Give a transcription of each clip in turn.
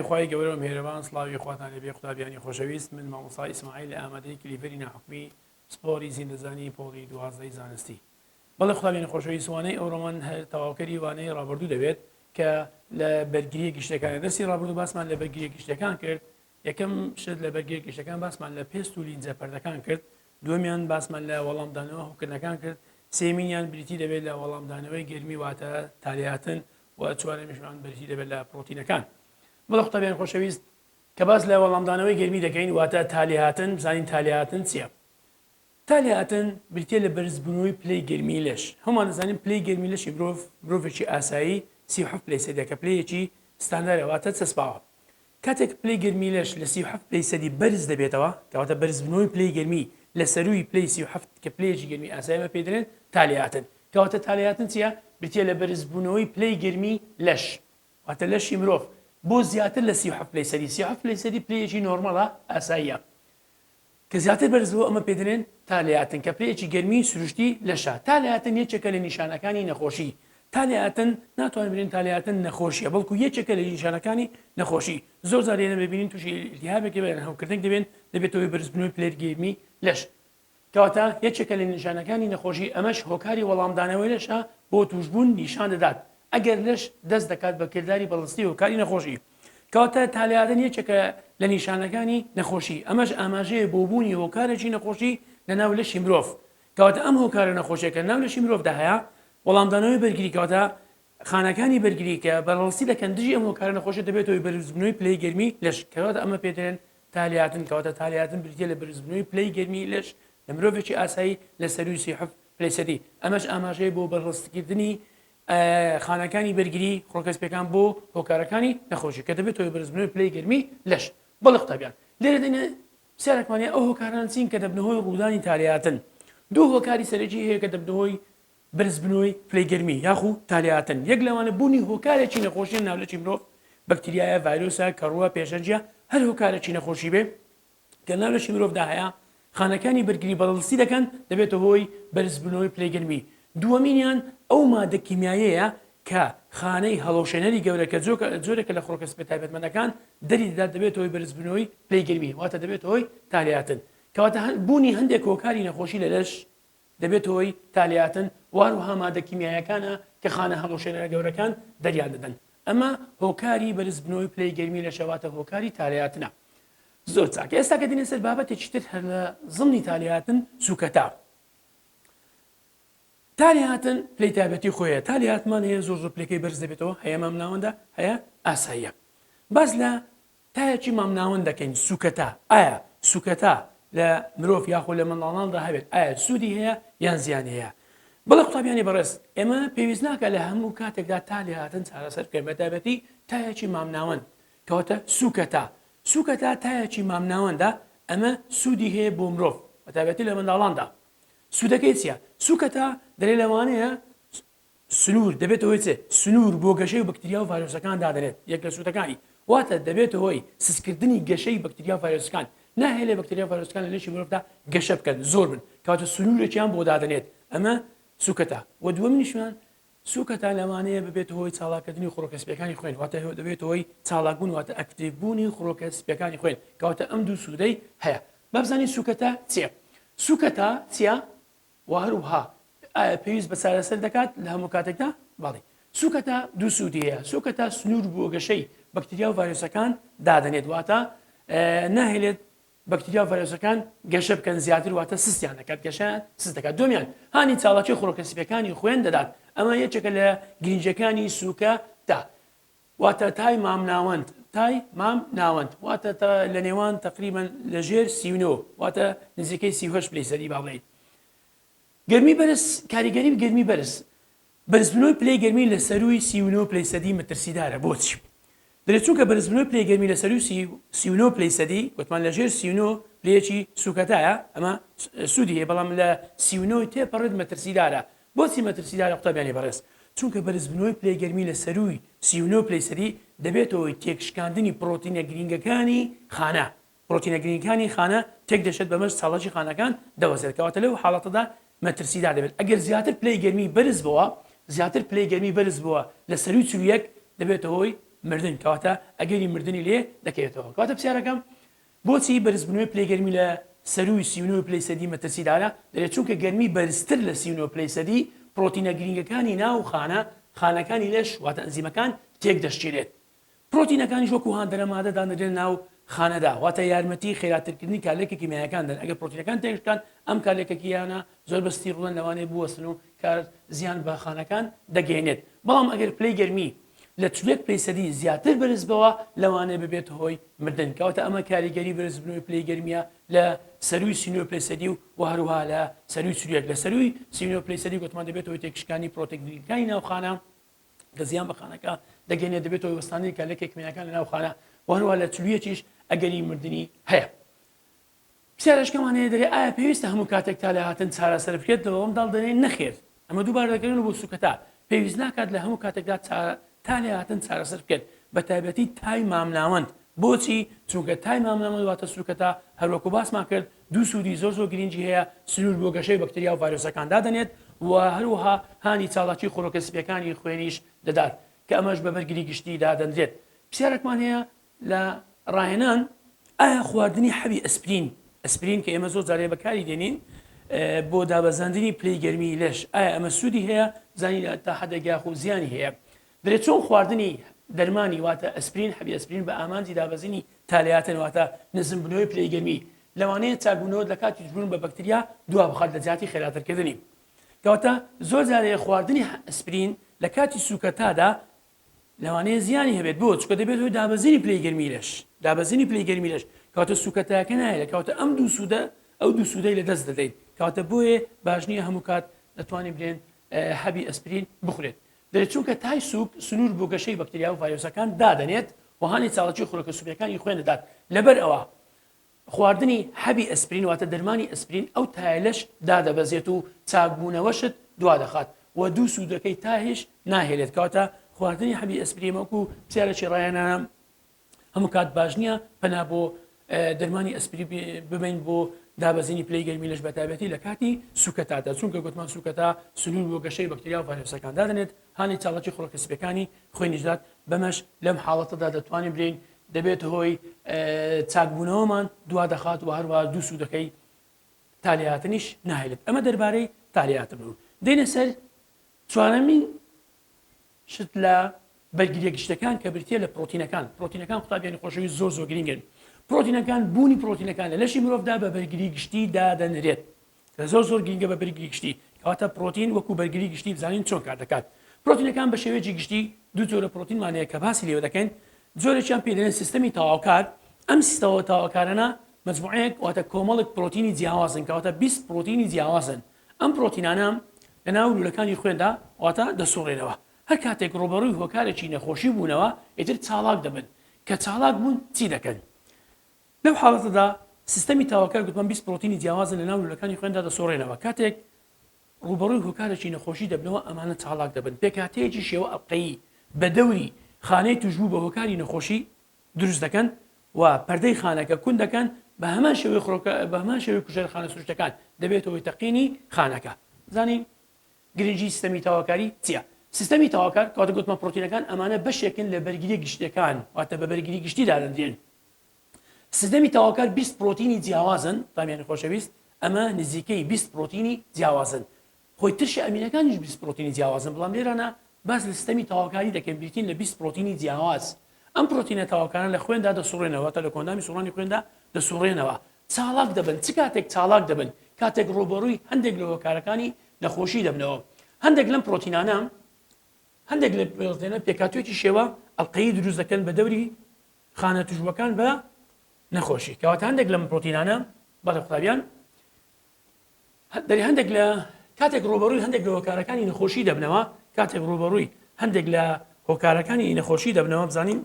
ناوی خوای گەورە و میهرەبان سڵاوی خواتان لێبێ قوتابیانی خۆشەویست من مامۆستا ئیسماعیل لە ئامادەی کلیڤەری ناحکومی پسپۆری زیندەزانی پۆڵی دوازدەی زانستی بەڵێ قوتابیانی خۆشەویست وانەی ئەوڕۆمان هەر تەواوکەری وانەی ڕابردوو دەبێت کە لە بەرگریە گشتەکان دەرسی ڕابردوو باسمان لە بەرگریە گشتەکان کرد یەکەم شت لە بەرگریە گشتەکان باسمان لە پێست و لینجە پەردەکان کرد دووەمیان باسمان لە وەڵامدانەوە هەوکردنەکان کرد سێمینیان بریتی دەبێت لە وەڵامدانەوەی گەرمی واتە تالیاتن و چوارەمیشمان بریتی دەبێت لە پرۆتینەکان. بەڵێ قوتابیان خۆشەویست کە باس لە وەڵامدانەوەی گەرمی دەکەین واتە تالیهاتن بزانین تالیهاتن چییە؟ تالیهاتن بریتیە لە بەرزبوونەوەی پلەی گەرمی لەش هەموومان دەزانین پلەی گەرمی لەشی مرۆڤ مرۆڤێکی ئاسایی 37 پلەی سەدیە کە پلەیەکی ستاندارە واتە چەسپاوە کاتێک پلەی گەرمی لەش لە 37 پلەی سەدی بەرز دەبێتەوە کەواتە بەرزبوونەوەی پلەی گەرمی لە سەرووی پلەی 37 کە پلەیەکی گەرمی ئاساییە پێی دەڵێن تالیهاتن کەواتە تالیهاتن چییە؟ بریتییە لە بەرزبوونەوەی پلەی گەرمی لەش، واتە لەشی مرۆڤ بۆ زیاتر لە 37 پلەی سەدی، 37 پلەی سەدی پلەیەکی نۆرمەڵە، ئاساییە، کە زیاتر بەرز بووە ئەمە پێی دەلێن تالیهاتن کە پلەیەکی گەرمی سروشتی لەشە. تالیهاتن یەکێکە لە نیشانەکانی نەخۆشی. تالیهاتن ناتوانین بلێن تالیهاتن نەخۆشیە بەڵکو یەکێکە لە نیشانەکانی نەخۆشی. زۆر جار لێرە دەبینین تووشی ئیلتیهابێک دەبێت یان هەوکردنێک دەبێن دەبێتە هۆی بەرزبوونەوەی پلەی گەرمی لەش. کەواتە یەکێکە لە نیشانەکانی نەخۆشی، ئەمەش هۆکاری وەڵامدانەوەی لەشە بۆ تووشبوون نیشان دەدات، ئەگەر لەش دەست دەکات بە کرداری بەڵستی هۆکاری نەخۆشی. کەواتە تالێهاتن یەکێکە لە نیشانەکانی نەخۆشی، ئەمەش ئاماژەیە بۆ بوونی هۆکارێکی نەخۆشی لەناو لەشی مرۆڤ. کەواتە ئەم هۆکارە نەخۆشیە کە لەناو لەشی مرۆڤدا هەیە، وەڵامدانەوەی بەرگری کەواتە خانەکانی بەرگری کە بەرهەڵستی دەکەن دژی ئەم هۆکارە نەخۆشیە دەبێتە هۆی بەرزبوونەوەی پلەی گەرمی لەش کەواتە ئەمە پێ دەلێن تالیاتن کەواتە تالیاتن بریتیە لە بەرزبوونەوەی پلەی گەرمی لەش لە مرۆڤێکی ئاسایی لە سەرووی 37 پلەی سەدی ئەمەش ئاماژەیە بۆ بەرهەڵستکردنی خانەکانی بەرگری خڕۆکەسپیەکان بۆ هۆکارەکانی نەخۆشی کە دەبێت هۆی بەرزبوونەوەی پلەی گەرمی لەش بەڵێ قوتابیان لێرە دێنە پرسیارێکمان هەیە ئەو هۆکارانە چین کە دەبنە هۆی ڕوودانی تالیاتن دوو هۆکاری سەرەکی هەیە کە دەبنە هۆی بەرزبونەوەی پلەی گەرمی یاخو تالیاتن یەک لەوانە بوونی هۆکارێکی نەخۆشیە ناو لەشی مرۆڤ، بەکتریایە، ڤایرۆسە، کەڕووە، پێشەنگیە، هەر هۆکارێکی نەخۆشی بێ کە ناو لەشی مرۆڤدا هەیە خانەکانی بەرگری بەرەڵستی دەکەن دەبێتە هۆی بەرزبونەوەی پلەی گەرمی، دووەمینیان ئەو مادە کیمیایەیە کە خانەی هەڵوەشێنەری گەورە کە جۆرێکە لە خڕۆکە سپیە تایبەتمەندەکان دەری دەدات دەبێتە هۆی بەرزبونەوەی پلەی گەرمی واتە دەبێتە هۆی تالیاتن کەواتە بوونی هەندێک هۆکاری نەخۆشی لە لەش دەبێتە هۆی تالیاتن و هەروەها مادە کیمیایەکانە کە خانە هەڵوەشێنەرە گەورەکان دەریان دەدەن ئەمە هۆکاری بەرزبنەوەی پلەی گەرمی لەشە واتە هۆکاری تالیاتنە زۆر چاکە ئێستا کە دێنە سەر بابەتێکی تر هەر لە زمنی تالیاتن سوکەتا تالیاتن پلەی تایبەتی خۆیە تالیاتمان هەیە زۆر زۆر پلەکەی بەرز دەبێتەوە هەیە مامناوەندە هەیە ئاساییە باس لە تایەکی مامناوەند دەکەین سوکەتا ئایا سوکەتا لە مرۆڤ یاخۆ لە منداڵاندا هەبێت ئایا سوودی هەیە یان زیانی هەیە؟ بەڵێ قوتابیانی بەڕێز ئێمە پێویست ناکە لە هەموو کاتێکدا تا لێهاتن چارەسەر بکەین بەتایبەتی تایەکی مامناوەند کەواتە سوکەتا سوکەتا تایەکی مامناوەندە ئەمە سوودی هەیە بۆ مرۆڤ بەتایبەتی لە منداڵاندا سوودەکەی چییە؟ سوکەتا دەلێ لەوانەیە سنوور دەبێتە هۆی چ؟ سنوور بۆ گەشەی بەکتریا و ڤایرۆسەکان دادەنێت، یەک لە سوودەکانی، واتە دەبێتە هۆی سستکردنی گەشەی بەکتریا و ڤایرۆسەکان، ناهێلێ بەکتریا و ڤایرۆسەکان لە لەشی مرۆڤدا گەشە بکەن، زۆر بن، کەواتە سنوورێکیان بۆ دادەنێت، ئەمە سووکەتە. وە دووەمینیشمان سووکەتە لەوانەیە ببێتە هۆی چاڵاککردنی خڕۆکە سپییەکانی خوێن، واتە دەبێتە هۆی چاڵاکبوون واتە ئەکتیڤبوونی خڕۆکە سپییەکانی خوێن، کەواتە ئەم دوو سوودەی هەیە. با بزانین سووکەتە چییە؟ سووکەتە چییە؟ وە هەروەها ئایا پێویست بە چارەسەر دەکات لە هەموو کاتێکدا؟ بەڵی. سوکەتا دوو سوودی هەیە، سوکەتا سنوور بۆ گەشەی بەکتریا و ڤایرۆسەکان دادەنێت واتە ناهێلێت بەکتریا و ڤایرۆسەکان گەشە بکەن زیاتر واتە سستیان دەکات گەشەیان سست دەکات دووەمیان هانی چاڵاکی خڕۆکە سپیەکانی خوێن دەدات ئەمە یەکێکە لە گرنگیەکانی سوکە تا واتە تای مامناوەند تای مام ناوەند واتە تا لە نێوان تقریبا لە ژێر 39 واتە نزیکەی 38 پلەی سەدی با بڵێین گەرمی بەرز کاریگەری گەرمی بەرز بەرزبوونەوەی پلەی گەرمی لە سەرووی 39 پلەی سەدی مەترسیدارە بۆچی دەێت چونکە بەرزبوونەوەی پلەی گەرمی لە سەرووی 39 پلەی سەدی وتمان لە ژێر 39 پلەیەکی سوکەتایە ئەمە سوودی هەیە بەڵام لە 39 تێپەڕێت مەترسیدارە بۆچی مەترسیدارە قوتابیانی بەڕێز؟ چونکە بەرزبوونەوەی پلەی گەرمی لە سەرووی 39 پلەی سەدی دەبێتە هۆی تێکشکاندنی پڕۆتینە گرینگەکانی خانە، پڕۆتینە گرینگەکانی خانە تێکدەشێت بەمەش چالاکی خانەکان دەوەستێت کەواتە لەو حاڵەتەدا مەترسیدار دەبێت ئەگەر زیاتر پلەی گەرمی بەرز بۆوە زیاتر پلەی گەرمی بەرز بۆوە لە سەرووی 41 دەبێتە هۆی. مردن، کەواتە ئەگەری مردنی لێ دەکەوێتەوە. کەواتە پرسیارەکەم بۆچی بەرزبوونەوەی پلەی گەرمی لە سەرووی 39 پلەی سەدی مەترسیدارە؟ دەرێ چونکە گەرمی بەرزتر لە 39 پلەی سەدی پرۆتینە گرینگەکانی ناو خانە، خانەکانی لەش واتە ئەنزیمەکان تێکدەشکێنێت. پرۆتینەکانیش وەکو هاندەرە مادە دادەنرێنە ناو خانەدا، واتە یارمەتی خێراترکردنی کارلێکە کیمیاییەکان دەدەن، ئەگەر پرۆتینەکان تێکشکان ئەم کارلێکە کیمیاییانە زۆر بە سستی ڕوودەن لەوانەیە بوەستن و کار زیان بە خانەکان دەگەیەنێت، بەڵام ئەگەر پلەی گەرمی لە 41 پلەی سەدی زیاتر بەرزبەوە لەوانەیە ببێتە هۆی مردن، کەواتە ئەمە کاریگەری بەرزبوونەوەی پلەی گەرمیە لە سەرووی 39 پلەی سەدی و و هەروەها لە سەرووی 41 لە سەرووی 39 پلەی سەدی گوتمان دەبێتە هۆی تێکشکانی پرۆتینەکانی ناو خانە کە زیان بە خانەکە دەگەێنێت دەبێتەوە هۆی وەستاندنی کارلێکە کیمیاییەکان لە ناو خانە و هەروەها لە 41یش ئەگەری مردنی هەیە. پرسیارەشکەمان هەیە دەرێ ئایا پێویستە هەموو کاتێک تا لێهاتن چارەسەر بکرێت؟ لە وەڵامدا دەرێ نەخێر ئەمە دووبارە دەکەین بۆ سوکەتا پێویست ناکات لە هەموو کاتێکدا تا لێهاتن چارەسەر بکرێت بە تایبەتی تای مامناوەند بۆچی؟ چونکە تای مامناوەند واتە سوکەتا هەروەکو باسمان کرد دوو سوودی زۆر زۆر گرنگی هەیە سنوور بۆ گەشەی بەکتریا و ڤایرۆسەکان دادەنێت و هەروەها هانی چاڵاکی خڕۆکە سپیەکانی خوێنیش دەدات کە ئەمەش بە بەرگری گشتی دادەنرێت پرسیارێکمان هەیە لە ڕاهێنان، ئایا خواردنی حەبی ئەسپرین، ئەسپرین کە ئێمە زۆر جارێ بەکاری دێنین بۆ دابەزاندنی پلەی گەرمی لەش، ئایا ئەمە سوودی هەیە؟ بزانین تا حدێک یاخود زیانی هەیە. دەرێ چۆن خواردنی دەرمانی واتە ئەسپرین، حەبی ئەسپرین بە ئامانجی دابەزینی تالێهاتن واتە نزمبوونەوەی پلەی گەرمی، لەوانەیە چاکبوونەوەت لە کاتی تووشبوون بە بەکتریا دوا بخات لە جیاتی خێراترکردنی. کەواتە زۆر جارێ خواردنی ئەسپرین لە کاتی سووکەتادا لەوانەیە زیانی هەبێت بۆ چونکە دەبێت هۆی دابەزینی پلەی گەرمی لەش دابەزینی پلەی گەرمی لەش کەواتە سوکەتاکە نایە کەواتە ئەم دوو سوودە ئەو دوو سوودەی لە دەست دەدەین کەواتە بۆیە باش نییە هەموو کات دەتوانین بلێن حەبی ئەسپرین بخورێت دەێت چونکە تای سوک سنوور بۆ گەشەی بەکتریا و ڤایرۆسەکان دادەنێت و هانی چاڵکی خورۆکە سوپیەکانی خوێن دەدات لەبەر ئەوە خواردنی حەبی ئەسپرین واتە دەرمانی ئەسپرین ئەو تایە لەش دادەبەزێت و چاکبوونەوەشت دوادەخات و دوو سوودەکەی تاهیش ناهێلێت کەواتە خواردنی حەبی ئەسپرین وەکو پرسیارێکی ڕایەنانە هەموو کات باش نییە پەنا بۆ دەرمانی ئەسپری ببین بۆ دابەزینی پلەی گەرمی لەش بەتایبەتی لە کاتی سوکەتادا چونکە گوتمان سوکەتا سنوور بۆ گەشەی بەکتریا و ڤایرۆسەکان دادەنێت هانی چاڵکی خڕۆکە سپیەکانی خوێنیش دات بەمەش لەم حاڵەتەدا دەتوانین بلێین دەبێت هۆی چاکبوونەوەمان دوا دەخات و هەروە دوو سوودەکەی تالیاتنیش ناهێلێت ئەمە دەربارەی تالیاتن بوو دێنە سەر چوارەمین شت لە بەرگریە گشتەکان کە بریتە لە پرۆتینەکان پرۆتینەکان قوتابیانی خۆشەویست زۆر زۆر گرنگن پرۆتینەکان بوونی پرۆتینەکان لە لەشی مرۆڤدا بە بەرگری گشتی دادەنرێت کە زۆر زۆر گرنگە بە بەرگری گشتی کەواتە پرۆتین وەکو بەرگری گشتی بزانین چۆن کار دەکات پرۆتینەکان بە شێوەیەکی گشتی دوو جۆرە پرۆتینمان هەیە کە باسی لێوە دەکەین جۆرێکیان پێ دەڵێن سیستەمی تەواوکار ئەم سیستەوە تەواوکارانە مجموعەیەک واتە کۆمەڵێک پرۆتینی جیاوازن کەواتە 20 پرۆتینی جیاوازن ئەم پرۆتینانە لە ناو لولەکانی خوێندا واتە دەسوڕێنەوە هەر کاتێک ڕوبەڕووی هۆکارێکی نەخۆشی بوونەوە ئیتر چاڵاک دەبن کە چاڵاک بوون چی دەکەن لەو حاڵەتەدا سیستەمی تاوەکار گوتمان 20 پرۆتینی جیاوازن لە ناو لولەکانی خوێندا دەسوڕێنەوە کاتێک ڕووبەڕووی هۆکارێکی نەخۆشی دەبنەوە ئەمانە چاڵاک دەبن پێکهاتەیەکی شێوە ئەڵقەیی بە دەوری خانەی توشبوو بە هۆکاری نەخۆشی دروست دەکەن و پەردەی خانەکە کون دەکەن بە هەمان شێوەی خڕۆکە بە هەمان شێوەی کوژەر خانە سروشتەکان دەبێتەوەی تەقینی خانەکە زانین گرنگی سیستەمی تاواکاری چییە؟ سیستەمی تاواکار کاتە گوتمان پرۆتینەکان ئەمانە بەشێکن لە بەرگری گشتیەکان واتە بە بەرگری گشتی دادەندرێن سیستەمی تەواوکار 20 پرۆتینی جیاوازن قوتابیانی خۆشەویست ئەمە نزیکەی 20 پرۆتینی جیاوازن خۆی ترشە ئەمینەکانیش 20 پرۆتینی جیاوازن بەڵام لێرانە باس لە سیستەمی تەواوکاری دەکەین بریتین لە 20 پرۆتینی جیاواز ئەم پرۆتینە تەواوکاران لە خوێندا دەسوڕێنەوە تا لە کۆئەندامی سوڕانی خوێندا دەسوڕێنەوە چاڵاک دەبن چ کاتێک چاڵاک دەبن کاتێک ڕوبەڕووی هەندێک لە هۆکارەکانی نەخۆشی دەبنەوە هەندێک لەم پرۆتینانە هەندێک لە پرۆتینە پێکهاتوویەکی شێوە ئەڵلقەیی دروست دەکەن بە دەوری خانە توشبووەکان بە نەخۆشی کەواتە هەندێک لەم پرۆتینانە بەڵێ قوتابیان دەری هەندێک لە کاتێک ڕوبەڕووی هەندێک لە هۆکارەکانی نەخۆشی دەبنەوە کاتێک ڕوبەڕووی هەندێک لە هۆکارەکانی نەخۆشی دەبنەوە بزانین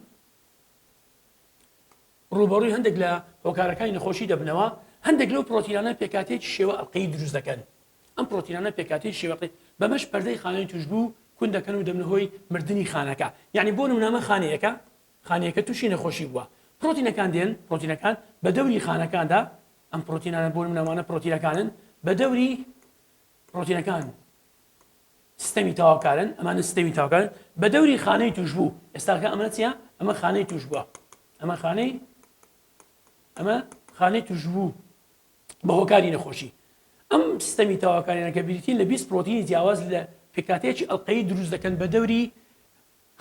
ڕوبەڕووی هەندێک لە هۆکارەکانی نەخۆشی دەبنەوە هەندێک لەو پرۆتینانە پێکاتێکی شێوە ئەڵلقەی دروست دەکەن ئەم پرۆتینانە پێکاتەی شێوەقی بەمەش پەردەی خانەی توشبوو کون دەکەن و دەبنە هۆی مردنی خانەکە یعنی بۆ نمونە خانەیەکە خانەیەکە تووشی نەخۆشی بووە پرۆتینەکان دێن پرۆتینەکان بە دەوری خانەکاندا ئەم پرۆتینانە بۆ نمونە پرۆتینەکانن بە دەوری پرۆتینەکان سیستەمی تەواوکارن ئەمانە سیستەمی تەواوکارن بە دەوری خانەی توشبوو ئێستاکە ئەمە چیە؟ ئەمە خانەی توشبووە، ئەمە خانەی ئەمە خانەی توشبوو بە هۆکاری نەخۆشی. ئەم سیستەمی تەواوکاریانە کە بریتین لە 20 پرۆتینی جیاواز لە پێکهاتەیەکی ئەڵقەیی دروست دەکەن بە دەوری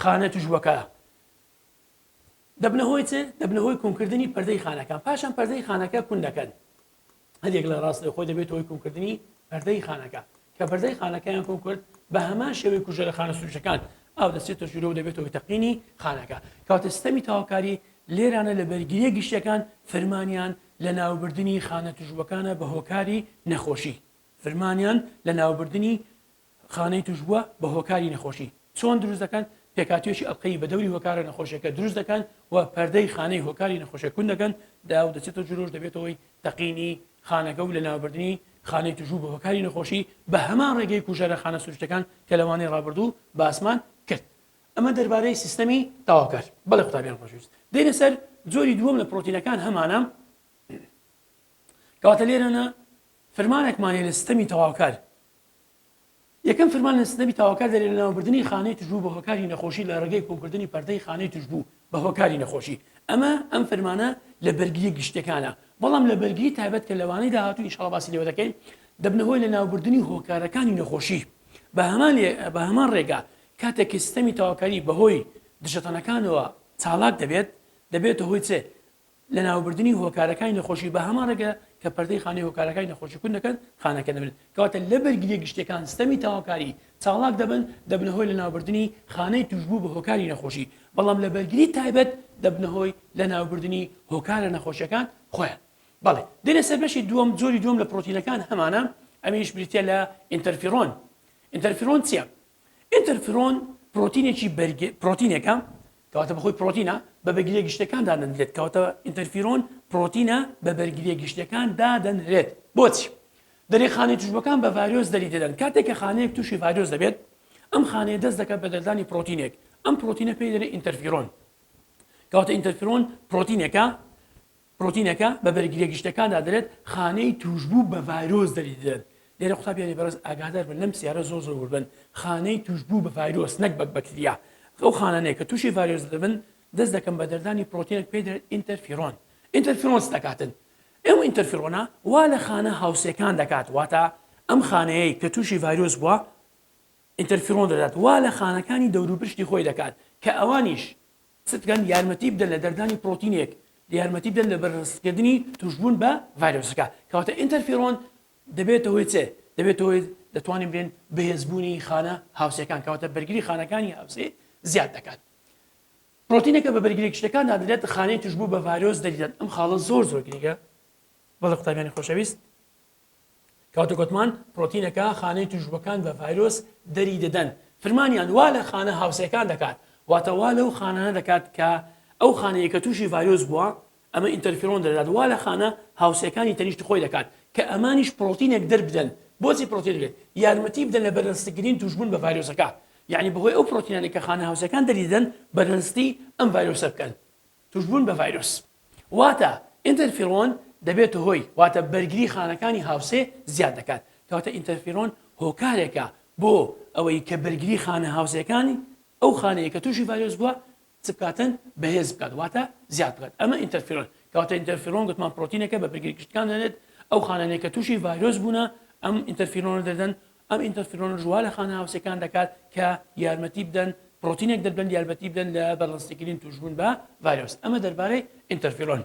خانە توشبووەکە دەبنە هۆی چ؟ دەبنە هۆی کونکردنی پەردەی خانەکان پاشان پەردەی خانەکە کون دەکەن هەریەک لە ڕاست خۆی دەبێت هۆی کونکردنی پەردەی خانەکە کە پەردەی خانەکەیان کون کرد بە هەمان شێوەی کوژەرە خانە سروشەکان ئاو دەچێتە ژوورەوە دەبێت هۆی تەقینی خانەکە کەواتە سیستەمی تەواوکاری لێرانە لە بەرگریە گشتیەکان فرمانیان لە ناوبردنی خانە توشبووەکانە بە هۆکاری نەخۆشی فرمانیان لە ناوبردنی خانەی توشبووە بە هۆکاری نەخۆشی چۆن دروست دەکەن؟ پێکهاتوویەکی ئەڵقەیی بە دەوری هۆکارە نەخۆشیەکە دروست دەکەن و پەردەی خانەی هۆکاری نەخۆشیە کون دەکەن دا و دەچێتە جرۆش دەبێتە هۆی تەقینی خانەکە و لەناوبردنی خانەی توشبوو بە هۆکاری نەخۆشی بە هەمان ڕێگەی کوژەرە خانە سروشتەکان کە لەوانەی ڕابردوو باسمان کرد. ئەمە دەربارەی سیستەمی تەواوکەر. بەڵێ قوتابیان خۆشەویست دێینە سەر جۆری دووەم لە پرۆتینەکان هەمانە کەواتە لێرەنە فرمانێکمان هەیە لە سیستەمی تەواوکەر یەکەم فرمان لە سیستەمی تەواوکار دەرێ لەناوبردنی خانەی توشبوو بە هۆکاری نەخۆشی لە ڕێگەی کونکردنی پەردەی خانەی توشبوو بە هۆکاری نەخۆشی ئەمە ئەم فرمانە لە بەرگریە گشتیەکانە بەڵام لە بەرگری تایبەت کە لەوانەی داهاتوو ئینشاڵڵا باسی لێوە دەکەین دەبنە هۆی لەناوبردنی هۆکارەکانی نەخۆشی بە هەمان بە هەمان ڕێگا کاتێک کە سیستەمی تەواوکاری بەهۆی دژەتەنەکانەوە چالاک دەبێت دەبێتە هۆی چ لەناوبردنی هۆکارەکانی نەخۆشی بە هەمان ڕێگە کە پەردەی خانەی هۆکارەکانی نەخۆشی کون دەکەن، خانەکە دەمرن. کەواتە لە بەرگرییە گشتییەکان ستەمی تەواوکاری چاڵاک دەبن، دەبنە هۆی لەناوبردنی خانەی تووشبوو بە هۆکاری نەخۆشی، بەڵام لە بەرگری تایبەت دەبنە هۆی لەناوبردنی هۆکارە نەخۆشیەکان خۆیان. بەڵێ دێنە سەر بەشی دووەم، جۆری دووەم لە پرۆتینەکان هەمانە، ئەمیش بریتییە لە ئینتەرفیرۆن. ئینتەرفیرۆن چییە؟ ئینتەرفیرۆن پرۆتینێکی بەرگی پرۆتینێکە کەواتە بەخۆی پرۆتینە بە بەرگریە گشتەکان دادەنرێت کەواتە ئینتەرفیرۆن پرۆتینە بە بەرگریە گشتەکان دادەنرێت بۆچی دەرێ خانەی توشبووەکان بە ڤایرۆس دەری دەدەن کاتێک کە خانەیەک تووشی ڤایرۆس دەبێت ئەم خانەیە دەست دەکات بە دەردانی پرۆتینێک ئەم پرۆتینە پێی دەرێ ئینتەرفیرۆن کەواتە ئینتەرفیرۆن پرۆتینێکە پرۆتینەکە بە بەرگریە گشتەکاندا دەرێت خانەی توشبوو بە ڤایرۆس دەریدەدەن. لێرە قوتابیانی بەڕێز ئاگادار بن لەم پرسیارە زۆر زۆر ورد بن خانەی توشبوو بە ڤایرۆس نەک بە بەکتریا ئەو خانانەیە کە تووشی ڤایرۆس دەبن دەست دەکەن بە دەردانی پرۆتینێک پێی دەرێت ئینتەرفیرۆن ئینتەرفیرۆن چ دەکاتن ئەو ئینتەرفیرۆنە وا لە خانە هاوسێکان دەکات واتە ئەم خانەیەی کە تووشی ڤایرۆس بووە ئینتەرفیرۆن دەدات وا لە خانەکانی دەوروپشتی خۆی دەکات کە ئەوانیش چ بکەن یارمەتی بدەن لە دەردانی پرۆتینێک یارمەتی بدەن لە بەرهەڵستکردنی توشبوون بە ڤایرۆسەکە کەواتە ئینتەرفیرۆن دەبێتە هۆی چ دەبێتە هۆی دەتوانین بڵێن بەهێزبوونی خانە هاوسێکان کەواتە بەرگری خانەکانی هاوسێ زیاد دەکات پرۆتینەکە بە بەرگری گشتەکان دادرێت خانەی توشبوو بە ڤایرۆس دەریدات ئەم خاڵە زۆر زۆر گرنگە بەڵێ قوتابیانی خۆشەویست کەواتە گۆتمان پرۆتینەکە خانەی توشبووەکان بە ڤایرۆس دەری دەدەن فرمانیان وا لە خانە هاوسێکان دەکات واتە وا لەو خانانە دەکات کە ئەو خانەیە کە تووشی ڤایرۆس بووە ئەمە ئینتەرفیرۆن دەدات وا لە خانە هاوسێکانی تەنیشت خۆی دەکات کە ئەمانیش پرۆتینێک دەربدەن بۆچی پرۆتینێک یارمەتی بدەن لە بەرهەڵستکردنی توشبوون بە ڤایرۆسەکە یعنی بەهۆی ئەو پرۆتینانەی کە خانە هاوسێکان دەریدەن بەرهەڵستی ئەم ڤایرۆسە بکەن توشبوون بە ڤایرۆس واتە ئینتەرفیرۆن دەبێتە هۆی واتە بەرگری خانەکانی هاوسێ زیاد دەکات کەواتە ئینتەرفیرۆن هۆکارێکە بۆ ئەوەی کە بەرگری خانە هاوسێکانی ئەو خانەیە کە تووشی ڤایرۆس بووە چ بکاتن بەهێز بکات واتە زیاد بکات ئەمە ئینتەرفیرۆن کەواتە ئینتەرفیرۆن گوتمان پرۆتینەکە بە بەرگری گشتەکان دەنێت ئەو خانانەی کە تووشی ڤایرۆس بوونە ئەم ئینتەرفیرۆنە دەدەن ئەم ئینتەرفیرۆنەش وا لە خانە هاوسێکان دەکات کە یارمەتی بدەن پرۆتینێک دەربدەن یارمەتی بدەن لە بەرهەڵستیکردنی تووشبوون بە ڤایرۆس ئەمە دەربارەی ئینتەرفیرۆن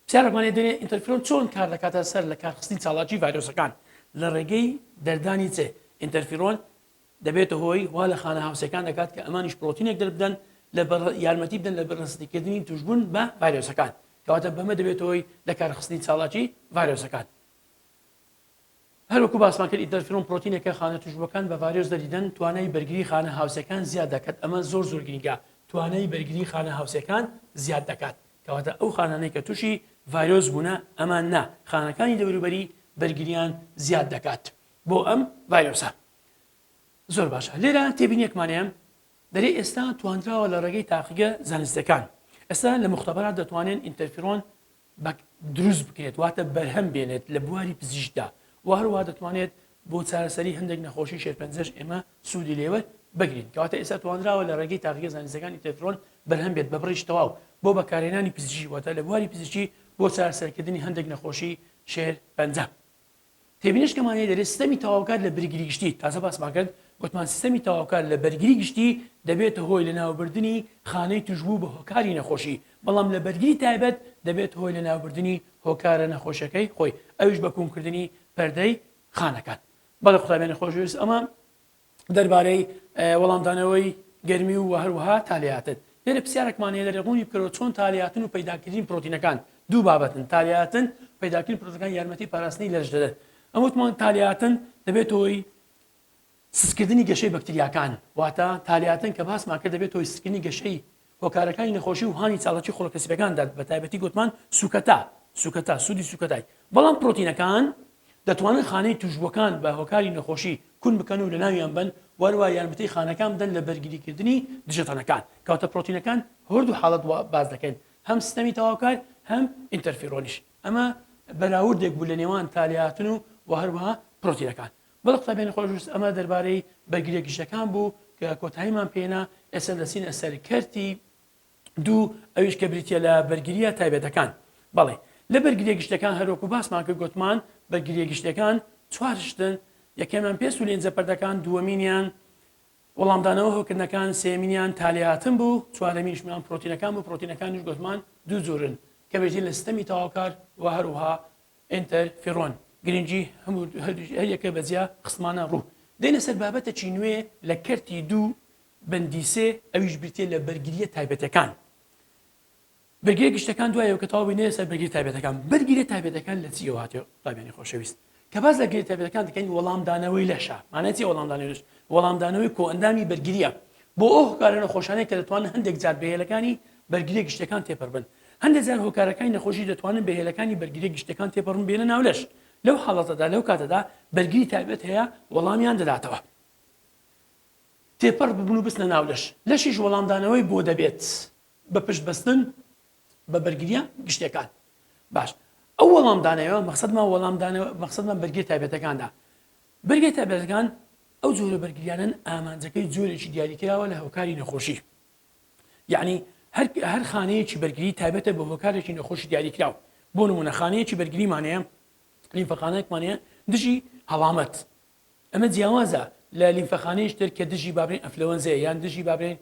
پرسیارێکمان لێ دێنێ ئینتەرفیرۆن چۆن کار دەکاتە سەر لە کارخستنی چالاکی ڤایرۆسەکان لە ڕێگەی دەردانی چ ئینتەرفیرۆن دەبێتە هۆی وا لە خانە هاوسێکان دەکات کە ئەمانیش پرۆتینێک دەربدەن لە یارمەتی بدەن لە بەرهەڵستیکردنی تووشبوون بە ڤایرۆسەکان کەواتە بەمە دەبێتە هۆی لە کارخستنی چالاکی ڤایرۆسەکان هەروەکو باسمان کرد ئینتەرفیرۆن پرۆتینێکە خانە توشبووەکان بە ڤایرۆس دەریدەن توانای بەرگری خانە هاوسێکان زیاد دەکات ئەمە زۆر زۆر گرنگە توانای بەرگری خانە هاوسێکان زیاد دەکات کەواتە ئەو خانانەی کە تووشی ڤایرۆس بوونە ئەمان نا خانەکانی دەوروبەری بەرگریان زیاد دەکات بۆ ئەم ڤایرۆسە زۆر باشە لێرە تێبینیەکمان هەیە دەرێ ئێستا توانراوە لە ڕێگەی تاقیگە زانستەکان ئێستا لە مختبرات دەتوانێن ئینتەرفیرۆن بە دروست بکرێت واتە بەرهەم بێنێت لە بواری پزیشکدا و هەروەها دەتوانێت بۆ چارەسەری هەندێک نەخۆشی شێرپەنجەش ئێمە سوودی لێوەر. بگرین. کەواتە ئێستا توانراوە لە ڕێگەی تاقیگە زانستیەکان ئینتەرفیرۆن بەرهەم بێت بە بڕێکی تەواو بۆ بەکارهێنانی پزیشکی، واتە لە بواری پزیشکی بۆ چارەسەرکردنی هەندێک نەخۆشی شێرپەنجە. تێبینیش کەمان هەیە دەرێ سیستەمی تەواوکار لە بەرگری گشتی، تازە باسمان کرد گوتمان سیستەمی تەواوکار لە بەرگری گشتی دەبێتە هۆی لەناوبردنی خانەی توشبوو بە هۆکاری نەخۆشی، بەڵام لە بەرگری تایبەت دەبێتە هۆی لەناوبردنی هۆکارە نەخۆشیەکەی خۆی ئەویش بە کونکردنی پەردەی خانەکان. بەڵێ قوتابیانی خۆشەویست ئەمە دەربارەی وەڵامدانەوەی گەرمی و هەروەها تالێهاتن. لێرە پرسیارێکمان هەیە دەرێ ڕوونی بکەرەوە چۆن تالێهاتن و پەیداکردنی پرۆتینەکان دوو بابەتن تالێهاتن پەیداکردنی پرۆتینەکان یارمەتی پاراستنی لەش دەدەن. ئەم وتمان تالێهاتن دەبێتە هۆی سستکردنی گەشەی بەکتریاکان واتە تالێهاتن کە باسمان کرد دەبێتە هۆی سستکردنی گەشەی هۆکارەکانی نەخۆشی و هانی چالاکی خڕۆکە سپیەکان دات بە تایبەتی گوتمان سوکەتا سوکەتا سوودی سوکەتای بەڵام پرۆتینەکان دەتوانن خانەی توشبووەکان بە هۆکاری نەخۆشی کون بکەن و لەناویان بەن وەروا یارمەتی خانەکان بدەن لە بەرگریکردنی دژەتەنەکان کەواتە پرۆتینەکان هەردوو حاڵەت باس دەکەن هەم سیستەمی تەواوکار هەم ئینتەرفیرۆنیش ئەمە بەراوردێک بوو لە نێوان تالیاتن و و هەروەها پرۆتینەکان. بەڵێ قوتابیانی خۆشەویست ئەمە دەربارەی بەرگریە گشتیەکان بوو کە کۆتاییمان پێنا، ئێستا دەچینە سەر کەرتی دوو ئەویش کە بریتیە لە بەرگریە تایبەتەکان. بەڵێ لە بەرگریە گشتیەکان هەروەکو باسمان کرد گۆتمان بەرگریە گشتیەکان چوار شتن، یەکەمیان پێست و لینجە پەردەکان، دووەمینیان وەڵامدانەوە هەوکردنەکان، سێیەمینیان تالێهاتن بوو، چوارەمینیشمان پرۆتینەکان بوو، پرۆتینەکانیش گۆتمان دوو جۆرن کە بریتین لە سیستەمی تەواوکار و هەروەها ئینتەرفیڕۆن گرنگی هەموو هەر یەکە بە جیا خستمانە ڕوو. دێینە سەر بابەتەکی نوێ لە کەرتی دوو بەندی سێ ئەویش بریتیە لە بەرگرییە تایبەتەکان. بەرگریە گشتەکان دوای ئەوە کە تەواو بووین دێینە سەر بەرگریە تایبەتەکان. بەرگریە تایبەتەکان لە چیەوە هاتیە قوتابیانی خۆشەویست؟ کە باس لە بەرگریە تایبەتەکان دەکەین وەڵامدانەوەی لەشە. مانای چیە وەڵامدانەوەی لەش؟ وەڵامدانەوەی کۆئەندامی بەرگریە بۆ ئەو هۆکارە نەخۆشانەی کە دەتوانن هەندێک جار بە هێلەکانی بەرگریە گشتیەکان تێپەڕبن. هەندێک جار هۆکارەکانی نەخۆشی دەتوانن بە هێلەکانی بەرگریە گشتیەکان تێپەڕن بێنە ناو لەش. لەو حاڵەتەدا لەو کاتەدا بەرگری تایبەت هەیە وەڵامیان دەداتەوە. تێپەڕ ببن و بچنە ناو لەش. لەشیش وەڵامدانەوەی بۆ دەبێت بە پشت بەستن بە بەرگریە گشتیەکان. باش ئەو وەڵامدانەوە مەخسەدمان وەڵامدانەوە مەخسەدمان بەرگریە تایبەتەکاندا. بەرگریە تایبەتەکان ئەو جۆرە بەرگریانەن ئامانجەکەی جۆرێکی دیاریکراوە لە هۆکاری نەخۆشی. یەعنی هەر هەر خانەیەکی بەرگری تایبەتە بە هۆکارێکی نەخۆشی دیاریکراو. بۆ نموونە خانەیەکی بەرگریمان هەیە، لیمفەخانەیەکمان هەیە دژی هەڵامەت. ئەمە جیاوازە لە لیمفەخانەیەکی تر کە دژی بابرێن ئەنفلەوەنزەیە یان دژی بابرێن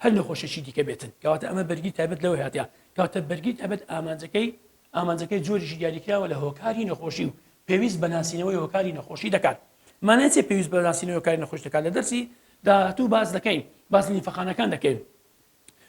هەر نەخۆشیی دیکە بێتن. کەواتە ئەمە بەرگری تایبەت لەوە هاتیە. کەواتە بەرگری تایبەت ئامانجەکەی ئامانجەکەی جۆرێکی دیاریکراوە لە هۆکاری نەخۆشی و پێویست بە ناسینەوەی هۆکاری نەخۆشی دەکات. مانای چیە پێویست بە ناسینەوەی هۆکاری نەخۆشی دەکات؟ لە دەرسی داهاتوو باس دەکەین، باس لیمفەخانەکان دەکەین.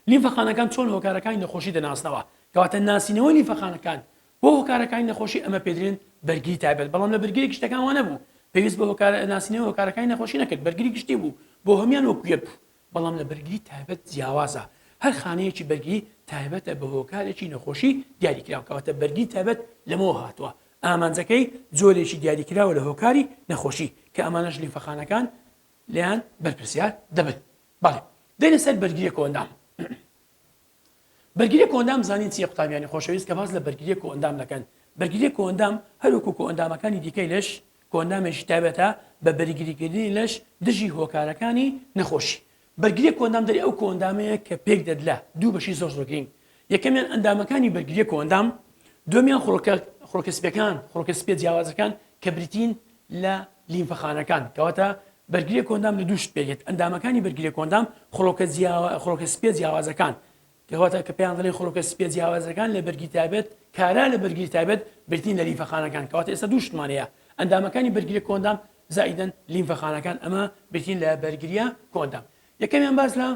لیمفەخانەکان چۆن هۆکارەکانی نەخۆشی دەناسنەوە؟ کەواتە ناسینەوەی لیمفەخانەکان بۆ هۆکارەکانی نەخۆشی ئەمە پێدرێن بەرگری تایبەت، بەڵام لە بەرگری گشتەکان وا نەبوو، پێویست بە هۆکار ناسینەوەی هۆکارەکانی نەخۆشی نەکرد، بەرگری گشتی بوو بۆ هەموان وەکو یەک بوو. بەڵام لە بەرگری تایبەت جیاوازە، هەر خانەیەکی بەرگری تایبەتە بە هۆکارێکی نەخۆشی دیاریکراو، کەواتە بەرگری تایبەت لەمەوە هاتووە، ئامانجەکەی جۆرێکی دیاریکراوە لە هۆکاری نەخۆشی، کە ئەمانەش لیمفەخانەکان لێیان بەرپرسیار دەبن. بەڵێ دێینە سەر بەرگریە کۆئەندام. بەرگریە کۆئەندام زانین چییە قوتابیانی خۆشەویست کە باس لە بەرگریە کۆئەندام دەکەن بەرگریە کۆئەندام هەروەکو کۆئەندامەکانی دیکەی لەش کۆئەندامێکی تایبەتە بە بەرگریکردنی لەش دژی هۆکارەکانی نەخۆشی بەرگریە کۆئەندام دەری ئەو کۆئەندامەیە کە پێک دێت لە دوو بەشی زۆر زۆر گرینگ یەکەمیان ئەندامەکانی بەرگریە کۆئەندام دووەمیان خڕۆکە خڕۆکە سپیەکان خڕۆکە سپیە جیاوازەکان کە بریتین لە لیمفەخانەکان کەواتە بەرگریە کۆئەندام لە دوو شت پێک دێت ئەندامەکانی بەرگریە کۆئەندام خڕۆکە جیاوا خڕۆکە سپیە جیاوازەکان کەواتە کە پێیان دەڵێن خڕۆکە سپیە جیاوازەکان لە بەرگری تایبەت کارا لە بەرگری تایبەت بریتین لە لیمفەخانەکان کەواتە ئێستا دوو شتمان هەیە ئەندامەکانی بەرگریە کۆئەندام زائیدەن لیمفەخانەکان ئەمە بریتین لە بەرگریە کۆئەندام یەکەمیان باس لە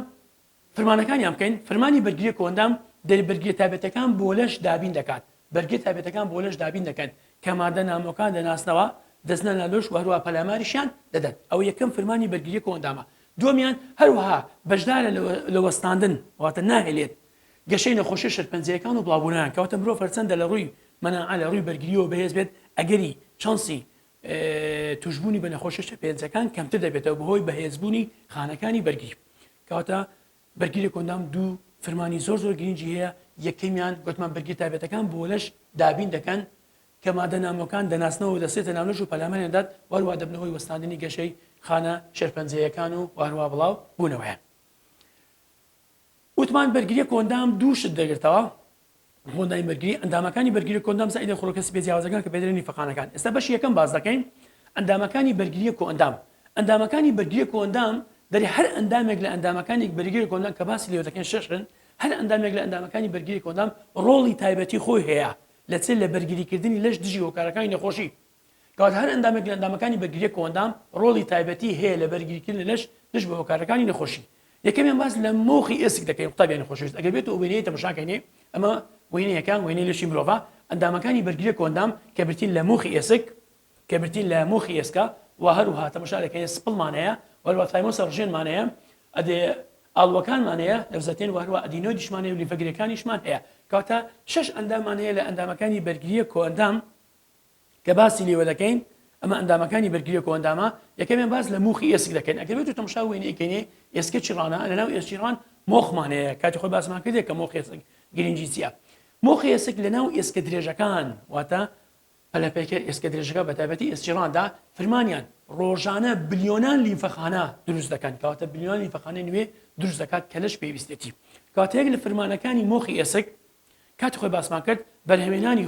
فرمانەکانیان بکەین، فرمانی بەرگریە کۆئەندام دەری بەرگریە تایبەتەکان بۆ لەش دابین دەکات، بەرگریە تایبەتەکان بۆ لەش دابین دەکەن کە مادە نامۆکان دەناسنەوە، دەچنە ناو لەش و هەروەها پەلاماریشیان دەدەن، ئەوە یەکەم فرمانی بەرگریە کۆئەندامە، دووەمیان هەروەها بەشدارە لە وەستاندن واتە ناهێلێت گەشەی نەخۆشیە شێرپەنجەیەکان و بڵاوبوونەوەیان، کەواتە مرۆڤ هەرچەندە لە ڕووی مەناعە لە ڕووی بەرگریەوە بەهێز بێت ئەگەری chance ی توشبوونی بە نەخۆشیە شێرپەنجەکان کەمتر دەبێتەوە بەهۆی بەهێزبوونی خانەکانی بەرگری. کەواتە بەرگری کۆئەندام دوو فرمانی زۆر زۆر گرنگی هەیە، یەکەمیان گوتمان بەرگری تایبەتەکان بۆ لەش دابین دەکەن. کە مادە نامۆکان دەناسنەوە و دەسێتە ناو لەش و پەلاماریان دەدات و هەروەها دەبنە هۆی وەستاندنی گەشەی خانە شێرپەنجەیەکان و هەروەها بڵاو بوونەوەیان. وتمان بەرگریە کۆئەندام دوو شت دەگرتەوە، کۆئەندامی بەرگری، ئەندامەکانی بەرگری کۆئەندام زائیدە خڕۆکە سپیە جیاوازەکان کە پێدرێن لیمفەخانەکان. ئێستا بەشی یەکەم باس دەکەین، ئەندامەکانی بەرگریە کۆئەندام. ئەندامەکانی بەرگریە کۆئەندام دەرێ هەر ئەندامێک لە ئەندامەکانی بەرگری کۆئەندام کە باسی لێوە دەکەین شەشن، هەر ئەندامێک لە ئەندامەکانی بەرگری کۆئەندام ڕۆڵی تایبەتی خۆی هەیە لە چ لە بەرگریکردنی لەش دژی هۆکارەکانی نەخۆشی. کەواتە هەر ئەندامێک لە ئەندامەکانی بەرگریە کۆئەندام ڕۆڵی تایبەتی هەیە لە بەرگریکردن لە لەش دژ بە هۆکارەکانی نەخۆشی. یەکەمیان باس لە مۆخی ئێسک دەکەین قوتابیانی خۆشەویست ئەگەر بێت و وێنەیە تەماشاکەینێ ئەمە وێنەیەکە وێنەی لەشی مرۆڤە ئەندامەکانی بەرگریە کۆئەندام کە بریتین لە مۆخی ئێسک کە بریتین لە مۆخی ئێسکە و هەروها تەماشا دەکەین سپڵمان هەیە و هەروها تایمۆسە ڕژێنمان هەیە ئەدێ ئاڵوەکانمان هەیە لەوزەتێن و هەروە ئەدینۆیدیشمان هەیە و لیمفەگرێکانیشمان هەیە کەواتە شەش ئەندامان هەیە لە ئەندامەکانی بەرگریە کۆئەندام کە باسی لێوە دەکەین ئەمە ئەندامەکانی بەرگریە کۆئەندامە یەکەمیان باس لە موخی ئێسک دەکەین ئەگەر بێت و تەماشا وێنەی کەینێ ئێسکەکی ڕانە لەناو ئێسکی ڕان مۆخمان هەیە کاتی خۆی باسمان کردێ کە مۆخی ئێسک گرنگی چییە مۆخی ئێسک لەناو ئێسکە درێژەکان واتە پەلەپەیکەر ئێسکە درێژەکە بە تایبەتی ئێسکی ڕاندا فرمانیان ڕۆژانە بلیۆنان لیمفەخانە دروست دەکەن کەواتە بلیۆنان لیمفەخانەی نوێ دروست دەکات کە لەش پێویستێتی کەواتە یەک لە فرمانەکانی مۆخی ئێسک کاتی خۆی باسمان کرد بەرهەمێنانی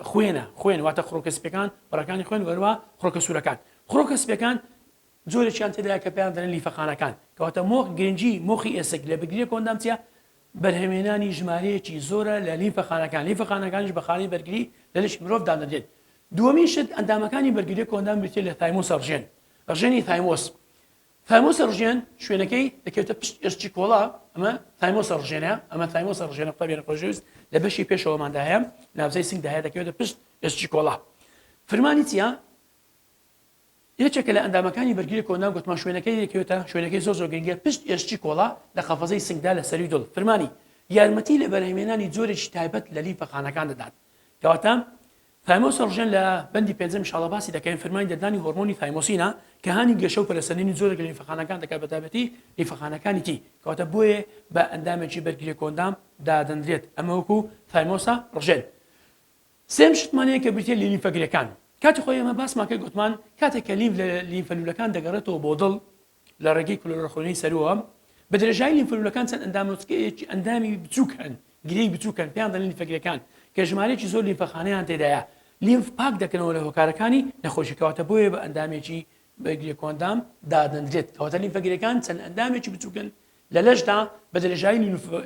خوێنە خوێن واتە خڕۆکە سپیەکان بڕەکانی خوێن وەروە خڕۆکە سوورەکان خڕۆکە سپیەکان جۆرێکیان تێدایە کە پێیان دەڵێن لیفەخانەکان کەواتە مۆخ گرنگی مۆخی ئێسک لە بگریە کۆندام چیە بەرهەمێنانی ژمارەیەکی زۆرە لە لیمفەخانەکان لیمفەخانەکانیش بە خانەی بەرگری لە لەشی مرۆڤ دادەنرێت دووەمین شت ئەندامەکانی بەرگری کۆندام بریتیە لە تایمۆسە ڕژێن ڕژێنی تایمۆس تایمۆسە ڕژێن شوێنەکەی دەکەوێتە پشت ئێسکی کۆڵا ئەمە تایمۆسە ڕژێنە ئەمە تایمۆسە ڕژێنە قوتابیانی خۆشەویست لە بەشی پێشەوەماندایە ناوچەی سنگدا هەیە دەکەوێتە پشت ئێسکی کۆڵا فرمانی چییە؟ یەکێکە لە ئەندامەکانی بەرگری کۆندام گوتمان شوێنەکەی دەکەوێتە شوێنەکەی زۆر زۆر گرنگە پشت ئێسکی کۆڵا لە قەفەزەی سنگدا لە سەروی دڵ فرمانی یارمەتی لە بەرهەمێنانی جۆرێکی تایبەت لە لیمفەخانەکان دەدات کەواتە ثایمۆسە ڕژێن لە بەندی پێنجەم ئینشاڵڵا باسی دەکەین فرمانی دەردانی هۆرمۆنی ثایمۆسینە کە هانی گەشە و پەرەسەندنی جۆرێک لە لیمفەخانەکان دەکات بەتایبەتی لیمفەخانەکانی تی کەواتە بۆیە بە ئەندامێکی بەرگری کۆندام دادەنرێت ئەمە وەکو ثایمۆسە ڕژێن سێم شتمان هەیە کە بریتیە لە لیمفەگرێکان کاتی خۆی ئێمە باسمان کرد گوتمان کاتێک کە لیمف لە لیمفەلوولەکان دەگەڕێتەوە بۆ دڵ لە ڕێگەی کلۆرەخوێنەی سەرووە بە درێژایی لیمفەلوولەکان چەند ئەندامۆچکەیەکی ئەندامی بچووک هەن گرێی بچووک هەن پێیان دەڵێن لیمفەگرێکان کە ژمارەیەکی زۆر لیمفەخانەیان تێدایە لیمف پاک دەکەنەوە لە هۆکارەکانی نەخۆشی کەواتە بۆیە بە ئەندامێکی بەرگری کۆئەندام دادەنرێت کەواتە لیمفەگرێکان چەند ئەندامێکی بچووکن لە لەشدا بە درێژایی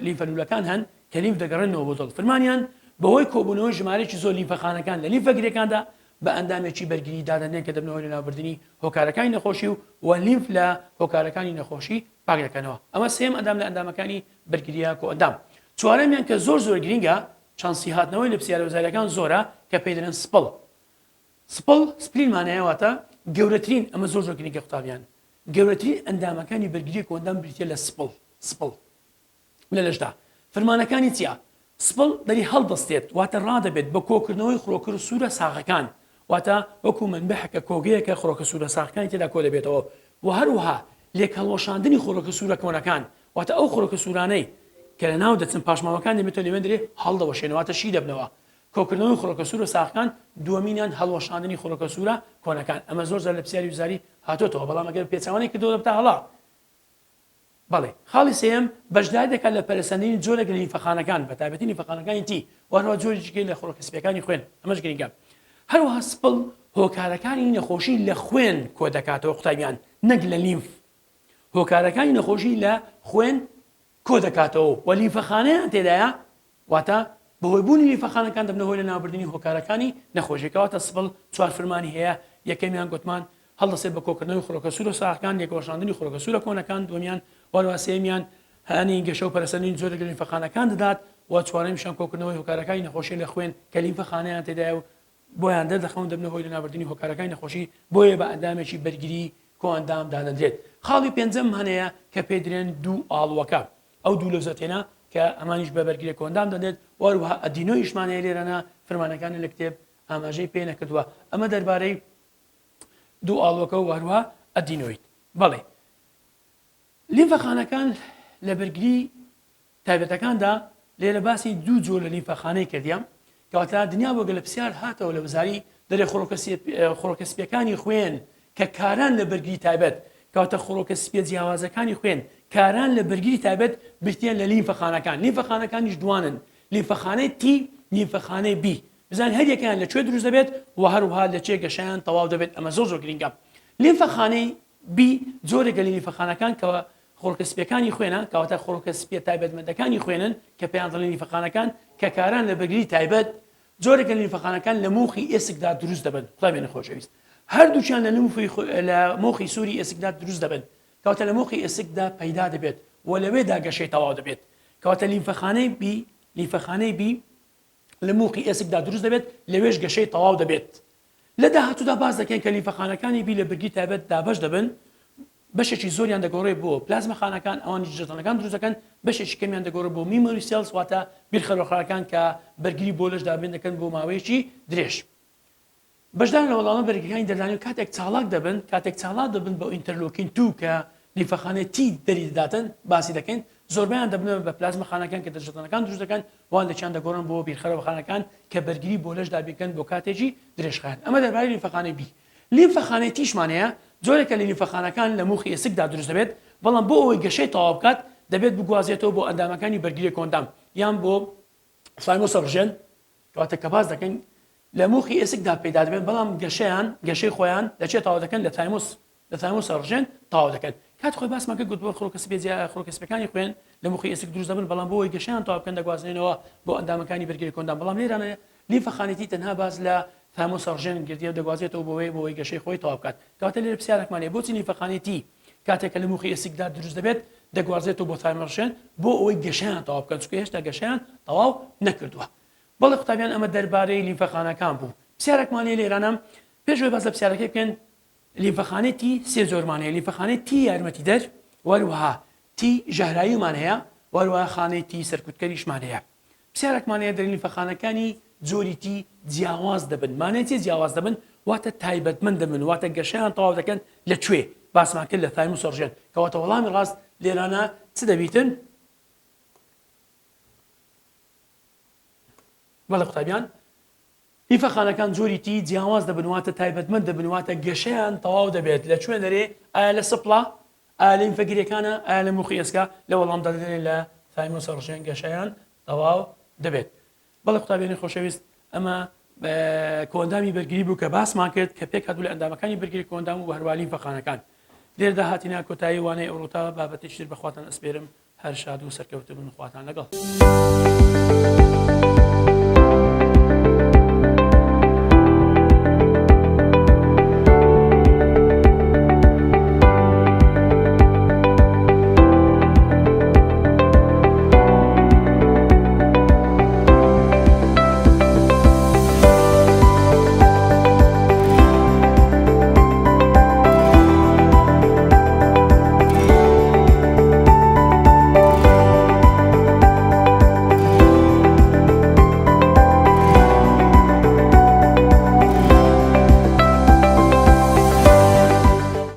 لیمفەلوولەکان هەن کە لیمف دەگەڕێنەوە بۆ دڵ. فرمانیان بەهۆی کۆبوونەوەی ژمارەیەکی زۆر لیمفەخانەکان لە لیمفەگرێکاندا بە ئەندامێکی بەرگری دادەنرێن کە دەبنە هۆی لەناوبردنی هۆکارەکانی نەخۆشی و و لیمف لە هۆکارەکانی نەخۆشی پاک دەکەنەوە. ئەمە سێیەم ئەندام لە ئەندامەکانی بەرگرییە کۆئەندام. چوارەمیان کە زۆر زۆر گرینگە چانسی هاتنەوەی لە پرسیارە وزارییەکان زۆرە کە پێی دەڵێن سپڵ. سپڵ، spleen مانایە واتە گەورەترین، ئەمە زۆر زۆر گرینگە قوتابیان، گەورەترین ئەندامەکانی بەرگری کۆئەندام بریتیە لە سپڵ، سپڵ لە لەشدا فرمانەکانی چیە؟ سپڵ دەری هەڵدەستێت واتە ڕادەبێت بە کۆکردنەوەی خرۆکر سوورە ساغەکان واتە وەکو مەنبەحەکە کۆگەیەکە خرۆکە سوورە ساغەکانی تێدا کۆ دەبێتەوە و هەروەها لێکهەڵوەشاندنی خرۆکە سوورە کۆنەکان واتە ئەو خرۆکە سوورانەی کە لەناو دەچن پاشماوەکان دەبێتەوە لەوێندرێ هەڵدەوەشێنەوە واتە شی دەبنەوە کۆکردنەوەی خڕۆکە سوورە ساغەکان، دووەمینیان هەڵوەشاندنی خڕۆکە سوورە کۆنەکان، ئەمە زۆر جار لە پرسیاری وزاری هاتۆتەوە، بەڵام ئەگەر پێچەوانەی کردەوە دەبتە هەڵە. بەڵێ. خاڵی سێیەم، بەشداری دەکات لە پەرەسەندنی جۆرێک لە لیمفەخانەکان، بە تایبەتی لیمفەخانەکانی تی، و هەروەها جۆرێکی دیکەی لە خڕۆکە سپییەکانی خوێن، ئەمەش گرنگە. هەروەها سپڵ هۆکارەکانی نەخۆشی لە خوێن کۆدەکاتەوە قوتابیان، نەک لە لیمف. هۆکارەکانی نەخۆشی لە خوێن کۆدەکاتەوە و لیمفەخانەیان تێدایە، واتە بەهۆی بوونی لیمفەخانەکان دەبنە هۆی لەناوبردنی هۆکارەکانی نەخۆشی، کەواتە سپڵ چوار فرمانی هەیە، یەکەمیان گوتمان هەڵدەسێت بە کۆکردنەوەی خڕۆکە سوورە ساغەکان، لێکوەشاندنی خڕۆکە سوورە کۆنەکان، دووەمیان وەروەها سێیەمیان هانی گەشە و پەرەسەندنی جۆرێک لە لیمفەخانەکان دەدات و چوارەمیشیان کۆکردنەوەی هۆکارەکانی نەخۆشیە لە خوێن کە لیمفەخانەیان تێدایە و بۆیان دەردەخەن و دەبنە هۆی لەناوبردنی هۆکارەکانی نەخۆشی، بۆیە بە ئەندامێکی بەرگری کۆئەندام دادەنرێت. خاڵی پێنجەم هەنەیە کە پێی دەرێن دوو ئاڵوەکە، ئەو دوو لەوزەتێنە کە ئەمانیش بە بەرگری کۆئەندام دەنرێت و هەروەها ئەدینۆیشمان هەیە لێرەنا فرمانەکانی لە کتێب ئاماژەی پێ نەکردووە. ئەمە دەربارەی دوو ئاڵوەکە و هەروەها ئەدینۆید. بەڵێ لیمفەخانەکان لە بەرگری تایبەتەکاندا لێرە باسی دوو جۆر لە لیمفەخانەی کردیە. کەواتە دنیا بۆ گەلە پرسیار هاتەوە لە وزاری دەرێ خڕۆکە سپیەکانی خوێن کە کاران لە بەرگری تایبەت، کەواتە خڕۆکە سپیە جیاوازەکانی خوێن کاران لە بەرگری تایبەت بریتییە لە لیمفەخانەکان، لیمفەخانەکانیش دوانن، لیمفەخانەی T، لیمفەخانەی B، بزانین هەریەکەیان لە کوێ دروست دەبێت و هەروەها لە چێ گەشەیان تەواو دەبێت ئەمە زۆر زۆر گرینگە. لیمفەخانەی B جۆرێکە لە لیمفەخانەکان کە خڕۆکە سپیەکانی خوێنە، کەواتە خڕۆکە سپیە تایبەتمەندەکانی خوێنن کە پێیان دەڵێن لیمفەخانەکان کە کاران لە بەرگری تایبەت جۆرێکە لە لیمفەخانەکان لە مۆخی ئێسکدا دروست دەبن. قوتابیانی خۆشەویست هەردووکیان لە لیمفی لە مۆخی سووری ئێسکدا دروست دەبن، کەواتە لە مۆخی ئێسکدا پەیدا دەبێت و لەوێدا گەشەی تەواو دەبێت. کەواتە لیمفەخانەی B لیمفەخانەی B لە مۆخی ئێسکدا دروست دەبێت، لەوێش گەشەی تەواو دەبێت. لە داهاتوودا باس دەکەین کە لیمفەخانەکانی B لە برگی تایبەت دابەش دەبن، بەشێکی زۆریان دەگۆڕێت بۆ پلازمەخانەکان، ئەوانیش دژەتەنەکان دروست دەکەن، بەشێکی کەمیان دەگۆڕێت بۆ memory cells واتە بیرخەرۆخەکان کە بەرگری بۆ لەش دابین دەکەن بۆ ماوەیەکی درێژ. بەشدارن لە وەڵامە بەرگریەکانی دەردانی و کاتێک چاڵاک دەبن، کاتێک چاڵاک دەبن بە interleukin two کە لیمفەخانەی T دەری دەداتن باسی دەکەین، زۆربەیان دەبنە بە پلازمە خانەکان کە دژەتەنەکان دروست دەکەن، هەندێکیان دەگۆڕن بۆ بیرخەرەوە خانەکان کە بەرگری بۆ لەش دابین کەن بۆ کاتێکی درێژخایەن. ئەمە دەربارەی لیمفەخانەی B. لیمفەخانەی T شمان هەیە، جۆرێکە لە لیمفەخانەکان لە موخی ئێسکدا دروست دەبێت، بەڵام بۆ ئەوەی گەشەی تەواو بکات دەبێت بگوازێتەوە بۆ ئەندامەکانی بەرگری کۆئەندام یان بۆ ثایمۆسە ڕژێن، کەواتە کە باس دەکەین لە موخی ئێسکدا پەیدا دەبێت، بەڵام گەشەیان گەشەی خۆیان لە چێ تەواو دەکەن؟ لە ثایمۆس لە ثایمۆسە ڕژێن تەواو دەکەن. کات خۆی باسمان کرد گوتمان خڕۆکە سپیە جیا خڕۆکە سپیەکانی خوێن لە موخی ئێسک دروست دەبن، بەڵام بۆ ئەوەی گەشەیان تەواو بکەن دەگوازرێنەوە بۆ ئەندامەکانی بەرگری کۆئەندام، بەڵام لێرانە لیمفەخانەی T تەنها باس لە ثایمۆسە ڕژێن گردیە و دەگوازێتەوە بۆ وێ بۆ ئەوەی گەشەی خۆی تەواو بکات. کەواتە لێرە پرسیارێکمان هەیە بۆچی لیمفەخانەی T کاتێک کە لە موخی ئێسکدا دروست دەبێت دەگوازرێتەوە بۆ ثایمۆسە ڕژێن بۆ ئەوەی گەشەیان تەواو بکەن چونکە هێشتا گەشەیان تەواو نەکردووە. بەڵێ قوتابیان ئەمە دەربارەی لیمفەخانەکان بوو. پرسیارێکمان هەیە لێرانە پێش ئەوەی باس لە پرسیارەکەی بکەین لیمفەخانەی T سێ جۆرمان هەیە، لیمفەخانەی T یارمەتیدەر و هەروەها T ژەهراویمان هەیە و هەروەها خانەی T سەرکوتکەریشمان هەیە. پرسیارێکمان هەیە دەرێن لیمفەخانەکانی جۆری T جیاواز دەبن، مانای چیە جیاواز دەبن؟ واتە تایبەتمەند دەبن، واتە گەشەیان تەواو دەکەن لە کوێ؟ باسمان کرد لە ثایموس ڕژێن، کەواتە وەڵامی ڕاست لێرانە چ دەبیتن؟ بەڵێ قوتابیان، لیمفەخانەکان جۆری T جیاواز دەبن واتە تایبەتمەند دەبن واتە گەشەیان تەواو دەبێت لە کوێ دەرێ ئایا لە سپڵە ئایا لە لیمفەگرێکانە ئایا لە موخی ئێسکە لە وەڵامدا دەرێ لە ثایمۆسە ڕژێن گەشەیان تەواو دەبێت بەڵێ قوتابیانی خۆشەویست ئەمە کۆئەندامی بەرگری بوو کە باسمان کرد کە پێکهاتوو لە ئەندامەکانی بەرگری کۆئەندام و هەروە لیمفەخانەکان لێرەدا هاتینە کۆتایی وانەی ئەوڕۆ تا بابەتێکی تر بەخواتان ئەسپێرم هەر شاد و سەرکەوتوو بن خواتان لەگەڵ.